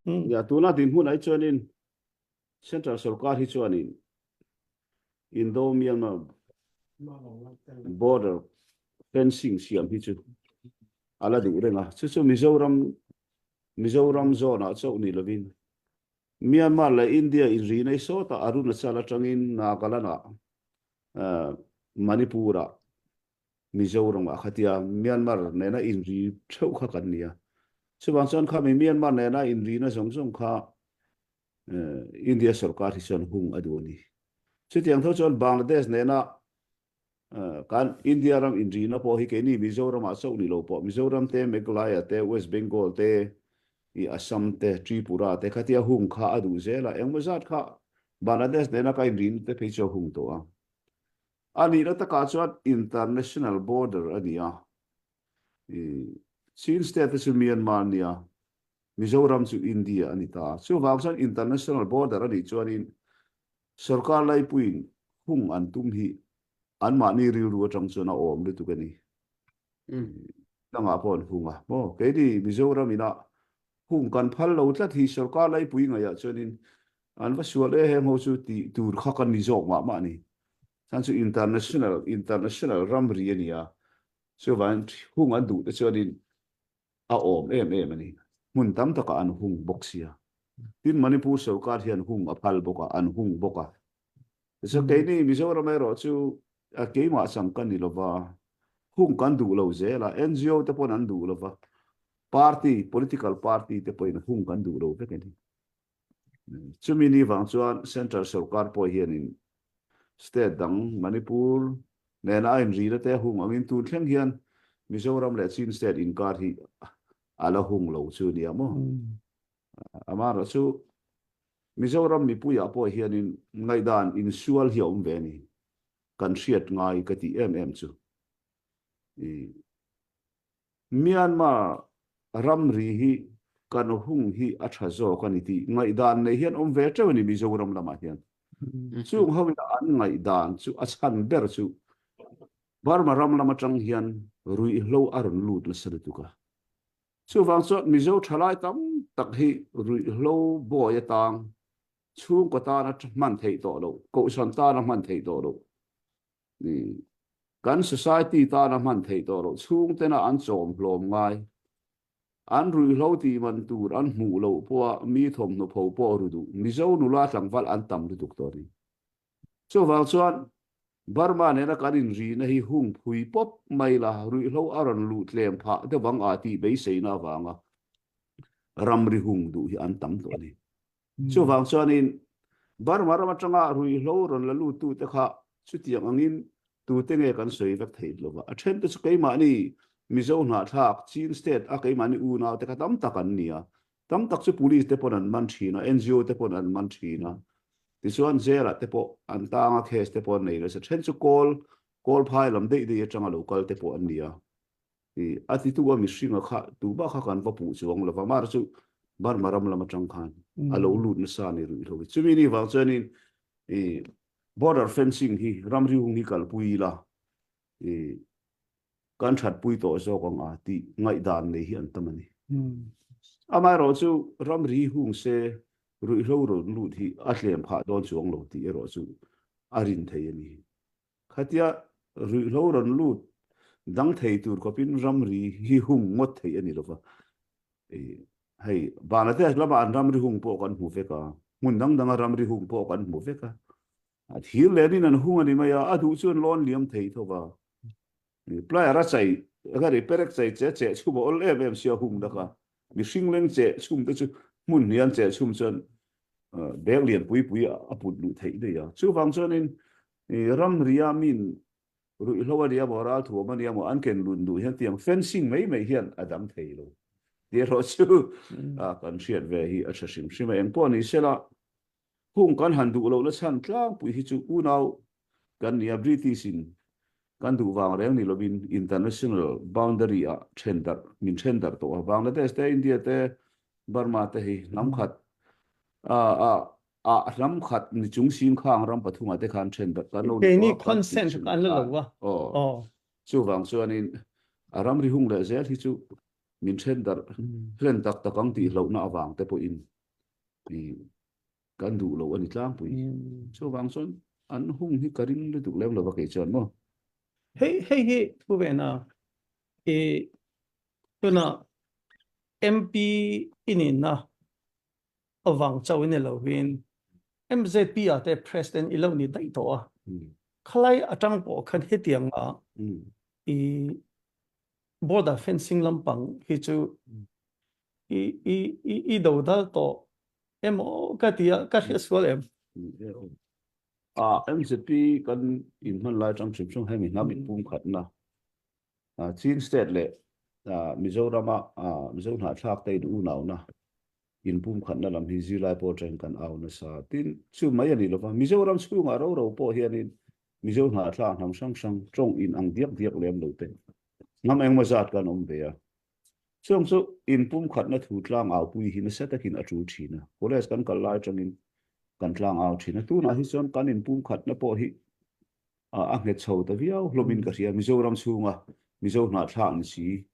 Ya tuna dinhmun ai chuanin Central sorkar hi chuanin Indo-Myanmar border fencing siam hi chu a la duh reng a. Chu chu Mizoram Mizoram zone ah chauh ni lovin Myanmar leh India inri nei sawtah Arunachal atangin Nagaland ah Manipur ah Mizoram ah khatia Myanmar nena inri theuh kha kan ni a. Chuvang chuan khami Myanmar nena inrina zawng zawng kha India sorkar hi chuan hung a duh a ni. Chutiang tho chuan Bangladesh nena kan India ram inrina pawh hi keini Mizoram ah chauh ni lo pawh Mizoram te, Meghalaya te, West Bengal te, i Assam te, Tripura te khatia hung kha a duh zel a. Engmaw zat kha Bangladesh nena ka inrina te phei chu a hung tawh a. A nihna takah chuan international border a ni a, Chin state te chu Myanmar a ni a, Mizoram chu India a ni ta a. Chuvang chuan international border a nih chuanin sorkar laipuiin hung an tum hi anmahni rilru atang chuan a awm lutuk a ni. Dangah pawh an hung a maw? Keini Mizoram ina hung kan phal lo tlat hi sorkar laipui ngaihah chuanin an va sual e heng ho chu tih tur kha kan ni zawk mah mah a ni. Chhan chu international international ramri a ni a, chuvangin hung an duh te chuanin a awm em em a ni. Hmun tam takah an hung bawk sia. Tin Manipur sorkar hian hung a phal bawk a, an hung bawk a. Tichuan keini Mizoram erawh chu keimah chang ka ni lova, hung kan duh lo zel a, NGO te pawn an duh lova, party, political party te pawhin hung kan duh lo vek a ni. Chumi ni vang chuan Central sorkar pawh hianin state dang Manipur nena a inrina te a hung angin tun thleng hian Mizoram leh Chin state inkar hi a la hung lo chu nia maw. Amaherawh chu Mizoram mipuiah pawh hianin ngaihdan insual hi a awm ve a ni. Kan hriat ngai ka tih em em chu. Myanmar ramri hi kan hung hi a tha zawk a ni tih ngaihdan nei hian awm ve teuh a ni Mizoram lamah hian. Chung ho ina an ngaihdan chu a chhan ber chu Burma ram lam atang hian ruihhlo a rawn lut nasa lutuk a. Chuvang chuan Mizo thalai tam tak hi ruihhlo bawi atang chhungkaw tana hman theih tawh loh, kohhran tana hman theih tawh loh, Kan society tana hman theih tawh loh chhungtena an chawm hlawm ngai. An ruihhlo tih man tur an hmuh loh pawha mi thawmhnaw pho pawh ru duh Mizo nula tlangval an tam lutuk tawh a ni. Chuvang chuan Burma nena kan inrihna hi hung phui pawp mai la, ruihhlo a rawn luh tlem phah deuh ang a tih beiseina avanga ramri hung duh hi an tam tawh a ni. Chuvang chuanin Burma ram atanga ruihhlo rawn la luttute kha chutiang angin tute nge kan sawi vek thei lo va. A thente chu keimahni Mizo hnahthlak, Chin state a keimahni unaute kha tam tak an ni a. Tam tak chu police te pawn an man thin a, NGO te pawn an man thin a. Tichuan jail ah te pawh an tang a, case te pawh an nei nasa. Then chu kawl, kawl phai lam daih daih atanga lo kal te pawh an ni a. I a titu a mihringa kha tubah kha kan va puh chuang lo va, mar chu Burma ram lam atang khan a lo lut nasa a ni ruih hlo hi. Chumi ni vang chuanin i border fencing hi ramri hung hi kalpui ila i kan thatpui tawh zawk ang a tih ngaihdan nei hi an tam a ni. Amaherawh chu ramri hung se ruihhlo rawn lut hi a tlem phah dawn chuang lo tih erawh chu a rin thei a ni. Khatia ruihhlo rawn lut dang thei tur khawpin ramri hi hung ngawt theih a ni lova. Hei Bangladesh lamah an ramri hung pawh kan hmu vek a, hmun dang danga ramri hung pawh kan hmu vek a. A thir lenin an hung a ni mai a, a duh chuan lawn liam thei tho va. Plier a chai, ka ri perek chai che cheh chhum a awl em em sia hung dak a. Mihring leng cheh chhum te chu hmun hnih an cheh chhum chuan bag lian pui pui a put luh theih daih a. Chuvang chuanin Ramria min ruihhlo a nia maw, ralthuam a nia maw, an ken lun duh hian tiang fencing mai mai hian a dang thei lo tih erawh chu kan hriat ve hi a tha hrim hrim a. Engpawh ni sela, hung kan han duh lohna chhan tlangpui hi chu unau kan nia, British in kan duh vang reng ni lovin international boundary ah then darh, min then darh tawh a, Bangladesh te, India te, Burma te hi hnam khat ah A ram khat ni chung sing khang ram pathumah te khan then dat kan lo ni Keini consent kan la lo va. Aw. Chuvang chuanin a ramri hung leh zel hi chu min then darh hlen tak tak ang tih hlauhna avang te pawhin. Kan duh lo a ni tlangpui. Chuvang chuan an hung hi ka ring lutuk lem lo va kei chuan maw. Hei hei hi thu ve na i tuna MP i nihna avang chauh in ni lovin MZP ah te President i lo ni daih tawh a. Khalai atang pawh khan hetiang ah i border fencing lampang hi chu i i i i do dal tawh emaw ka ti a, ka hriat sual em? A MZP kan inhman lai atang hrim hrim hemi hnam inpumkhatna Chin State leh Mizorama Mizo hnahthlak te in unauna inpumkhatna lam hi zirlai pawh atangin kan au nasa. Tin, chu mai a ni lova, Mizoram chhungah ro ro pawh hianin Mizo hnahthlak hnam hrang hrang tawng in ang diak diak lem lo te hnam engmaw zat kan awm ve a. Chung chu inpumkhatna thu tlang aupui hi nasa takin a tul thin a, college kan kal lai atangin kan tlang au thin a, tunah hi chuan kan inpumkhatna pawh hi a nghet chho ta viau hlawmin ka hria, Mizoram chhunga Mizo hnahthlak ni si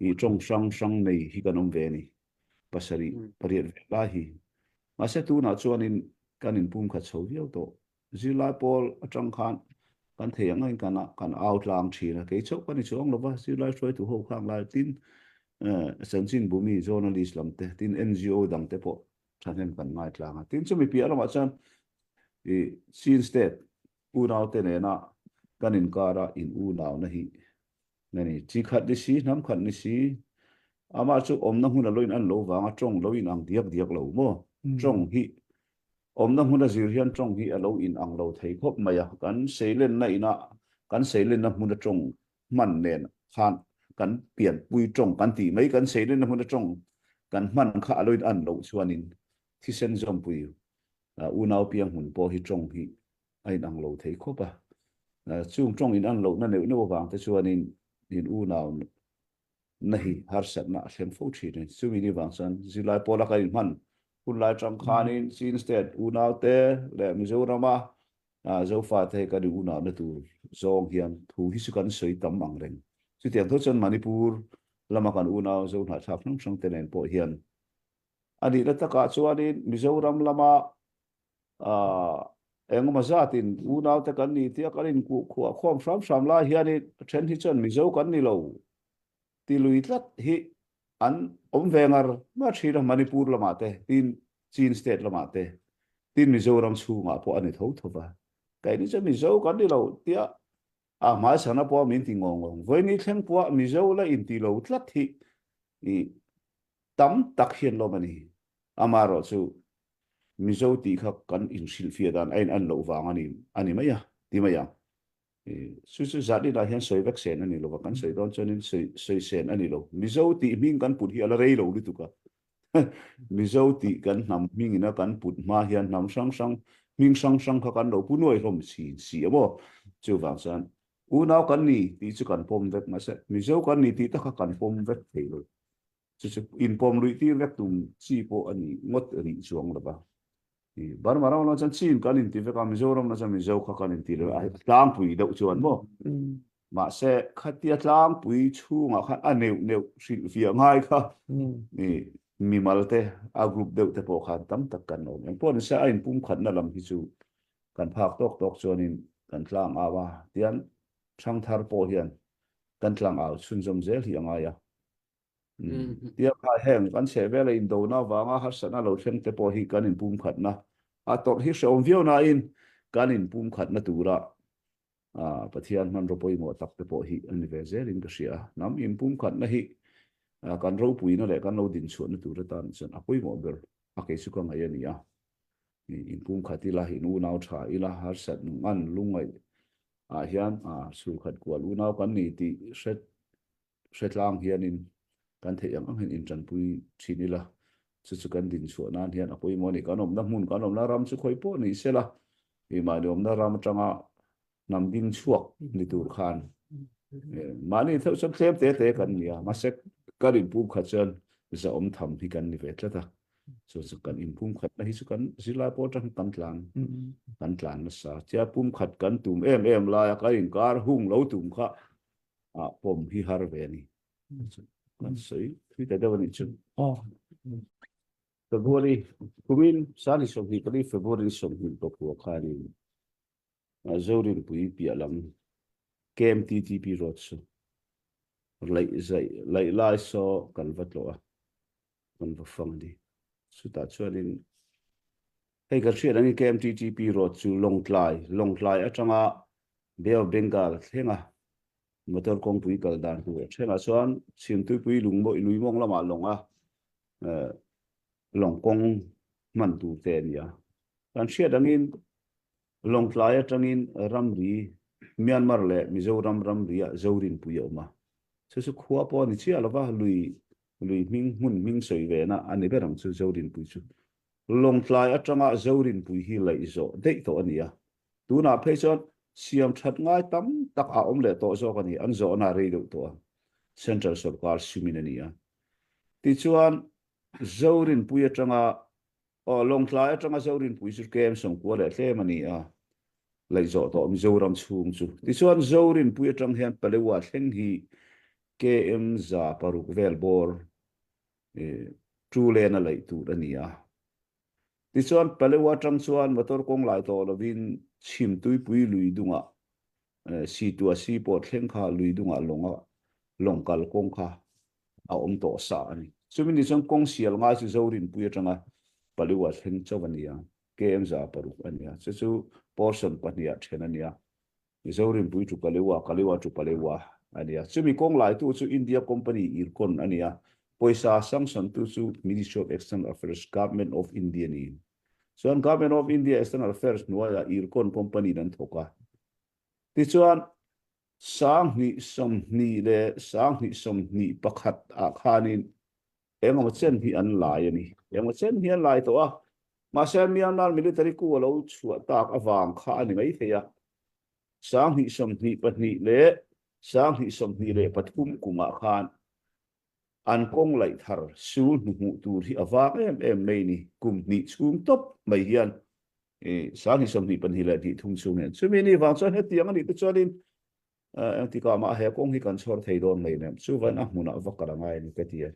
i tawng hrang hrang nei hi kan awm ve a ni, pasarih pariat vel lai hi. Mahse tunah chuanin kan inpumkhat chho viau tawh. Zirlai pawl atang khan kan thei ang angin kan kan au tlang thin a, kei chauh ka ni chuang lova, zirlai hruaitu ho khang lai tin chanchin bumi journalist lam te tin NGO dang te pawh thahnem kan ngai tlang a, tin chumi piah lamah chuan i Chin state unau te nena kan inkara in unauna hi a ni. Chi khat ni si, hnam khat ni si, amah chu awmna hmun a lo in an lo vang a, tawng lo in ang diak diak lo maw? Tawng hi awmna hmun a zir hian tawng hi a lo in ang lo thei khawp mai a, kan seilenna inah kan seilenna hmun a tawng hman nen khan kan pianpui tawng kan tih mai, kan seilenna hmun a tawng kan hman kha a lo in an loh chuanin thisen zawmpui unau piang hmun pawh hi tawng hi a inang lo thei khawp a. Chung tawng in an lohna neuh neuh avang te chuanin in unau na hi harsatna a thleng fo thin a ni. Chumi ni vang chuan zirlai pawla kan inhman hun lai tang khanin Chin State unau te leh Mizorama Zofa te kan in unau na tur zawng hian thu hi chu kan sawi tam ang reng. Chutiang tho chuan Manipur lama kan unau Zohnahthlak hrang hrang te nen pawh hian a nihna takah chuanin Mizoram lama Engemaw zatin unaute kan ni tia kan inkuh khuah khawm hram hram lai hianin a then hi chuan Mizo kan ni lo ti lui tlat hi an awm ve ngar ngar thin a, Manipur lamah te, tin Chin state lamah te, tin Mizoram chhungah pawh a ni tho tho va. Keini chuan Mizo kan ni lo tia a hmaisana pawh min ti ngawng ngawng. Vawiini thleng pawh Mizo la inti lo tlat hi i tam tak hian lawm a ni. Amaherawh chu Mizo tih kha kan inhrilhfiah dan a in an loh vang a ni a ni mai a, ti mai ang. Chu chu zat inah hian sawi vek sen a ni lo va, kan sawi dawn chuanin sawi sawi sen a ni lo. Mizo tih hming kan put hi a la rei lo lutuk a. Mizo tih kan hnam hming ina kan put hma hian hnam hrang hrang hming hrang hrang kha kan lo pu nuai hlawm si si a maw. Chuvang chuan unau kan ni tih chu kan pawm vek mahse Mizo kan ni tih te kha kan pawm vek thei lo. Chu chu inpawm luih tir vek tum chi pawh a ni ngawt rih chuang lo va. Burma ram lam chuan Chin kan inti vek a, Mizoram lam chuan Mizo kha kan inti lo a, tlangpui deuh chuan maw. Mahse khatia tlangpui chhungah khan a neuh neuh hrilhfiah ngai kha mimal te a group deuh te pawh khan tam tak kan awm. Engpawh nise a inpumkhatna lam hi chu kan phak tawk tawk chuanin kan tlang au a, tian thangthar pawh hian kan tlang au chhunzawm zel hi a ngai a. Tia kha heng kan chheh vela indona avanga harsatna lo thleng te pawh hi kan inpumkhatna a tawrh hi hrehawm viau nain kan inpumkhatna tura Pathian hmanraw pawimawh tak te pawh hi a ni ve zelin ka hria a. Hnam inpumkhatna hi kan ropuina leh kan lo dinchhuahna tur atan chuan a pawimawh ber a kei chu ka ngaih a ni a. Inpumkhat ila, in unau tha ila, harsat ngan lungngaih ah hian chhulkhat kual unau kan ni tih hre Hretlang hianin kan theih ang ang hian intanpui thin ila, chu chu kan dinchhuah nan hian a pawimawh a ni. Kan awmna hmun, kan awmna ram chu khawi pawh ni sela, ih mahni awmna ram atanga hnam ding chhuak ni tur khan mahni theuh chuan tlem te te kan ni a, mahse kan inpum khat chuan zahawm tham hi kan ni ve tlat a, chu chu kan inpum khatna hi chu kan zirlai pawh atang kan tlan kan tlan nasa. Tia pum khat kan tum em em laia kan inkar hung lo tum kha ah pawm hi har ve a ni. Kan sawi thui ta deuh a nih chu. Aw. February kumin sani 24 February 24 khanin Zorinpui piah lam KMTTP road chu laih zaih laih lai saw kan va tlawh a, kan va fang a ni. Chutah chuanin hei kan hriat angin KMTTP road chu Lawngtlai, Lawngtlai atanga Bay of Bengal thlenga motor kawngpui kal dan tur a thenah chuan Chhimtuipui lungmawi lui mawng lamah lawnga lawng kawng hman tur te a ni a. Kan hriat angin Lawngtlai atangin ramri Myanmar leh Mizoram ramriah Zorinpui a awm a. Chu chu khua pawh a ni chiah lova, lui lui hming hmun hming sawi vena a ni ber ang chu Zorinpui chu. Lawngtlai atanga Zorinpui hi laih zawh daih tawh a ni a. Tunah phei chuan siam that ngai tam tak a awm leh tawh zawk a ni, an zawhna a rei deuh tawh a, Central sorkar simin a ni a. Tichuan Zorinpui atanga Aw, Lawngtlai atanga Zorinpui chu kem sawmkua leh tlem a ni a, laih zawh tawh Mizoram chhung chu. Tichuan Zorinpui atang hian Palewa thleng hi KM 600 vel bawr two lane a laih tur a ni a. Tichuan Palewa atang chuan motor kawng lai tawh lovin Chhimtuipui lui dungah Situa Seaport thleng kha lui dungah lawnga lawng kal kawng kha a awm tawh sa a ni. Chumi ni chuan kawng sial ngai chu Zorinpui atanga Paliwa thleng chauh a ni a, KM 600 a ni a, chu chu portion pahniha then a ni a, Zorinpui to Paliwa, Kaliwa to Paliwa a ni a. Chumi kawng laitu chu India company Ircon a ni a, pawisa sanction tu chu Ministry of External Affairs, Government of India niin. Chuan Government of India External Affairs hnuaiah Ircon company in an thawk a. Tichuan 2020 leh 2021 ah khanin engemaw chen hi an lai a ni. Engemaw chen hi an lai tawh a, mahse Myanmar military coup a lo chhuah tak avang kha a ni mai thei a. 2022 leh 2023 kumah khan an kawng laih thar sul hnuhmuh tur hi a vang em em mai ni. Kum hnih chhung tawp mai hian 2022 leh 23 chhung hian chumi ni vang chuan hetiang a nih te chuanin engtikah mah he kawng hi kan chhawr thei dawn mai nem chuvain a hmunah va kal a ngai a ni ka ti a.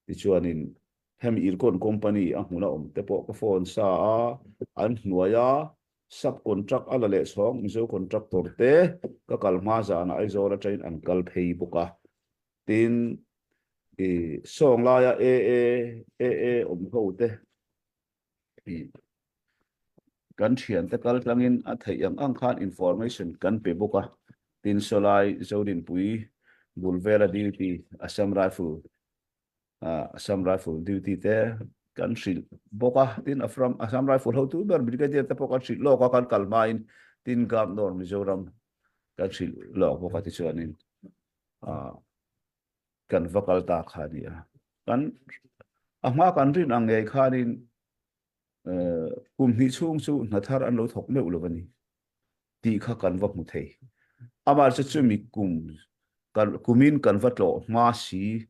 Tichuanin hemi Ircon company a hmuna awm te pawh ka phone sa a, an hnuaia sub contract a la leh chhawng Mizo contractor te ka kal hma zanah Aizawl atangin an kal phei bawk a. Tin, i sawng laia AA AA awm ho te i kan thiante kal tlangin a theih ang ang khan information kan pe bawk a. Tin, sawlai Zodinpui bul vela duty Assam Rifle Assam Rifle duty te kan hrilh bawk a. Tin, Assam Rifle hotu ber Brigadier te pawh kan hrilh lawk a, kan kal hmain tin Governor Mizoram kan hrilh lawk bawk a tichuanin kan va kal ta kha a ni a. Kan a hma kan rin ang ngei khanin kum hnih chhung chu hna thar an lo thawk meuh lo a ni tih kha kan va hmu thei. Amah chu chumi kum kan kumin kan va tlawh hma si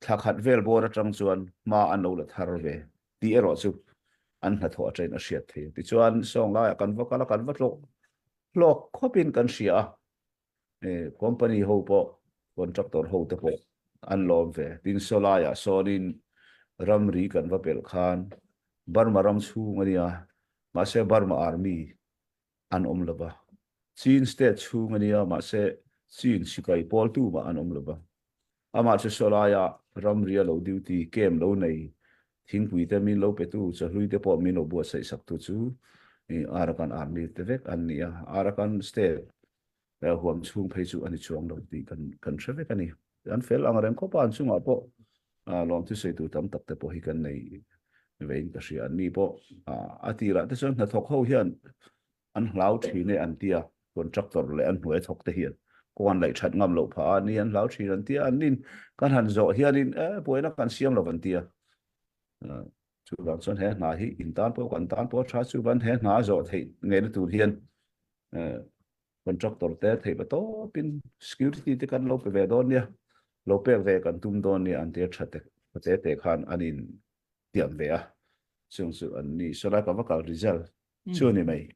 thla khat vel bawr atang chuan hma an lo la thar ve tih erawh chu an hnathawh atangin a hriat thei a. Tichuan sawng laiah kan va kal a, kan va tlawh hlawk khawpin kan hria a. Company ho pawh contractor ho te pawh an lawm ve. Tin sawlaiah sawnin ramri kan va pelh khan Burma ram chhung a nia, mahse Burma army an awm lo va. Chin state chhung a nia, mahse Chin sipai pawl tumah an awm lo va. Amah chu sawlaia ramria lo duty camp lo nei thingpui te min lo petu chawhlui te pawh min lo buatsaih saktu chu Arakan army te vek an ni a, Arakan state huam chhung phei chu a ni chuang lo tih kan kan hre vek a ni. An fel ang reng khawp a, an chungah pawh lawm thusawi tur tam tak te pawh hi kan nei vein ka hria. An ni pawh a tirah te chuan hnathawk ho hian an hlau thin e an ti a, contractor leh an hnuai thawk te hian kawng an laih that ngam loh phah a, ni an hlau thin an ti a, an nin kan han zawh hianin e buaina kan siam lo an ti a. Chuvang chuan he hna hi in tan pawh kan tan pawh a tha, chuvan he hna a zawh theih ngeina tur hian contractor te theih va tawpin security te kan lo pe ve dawn nia, lo pek ve kan tum dawn nia an ti a tha te te te khan an in tiam ve a, chung chu an ni. Sawlai ka va kal result chu a ni mai.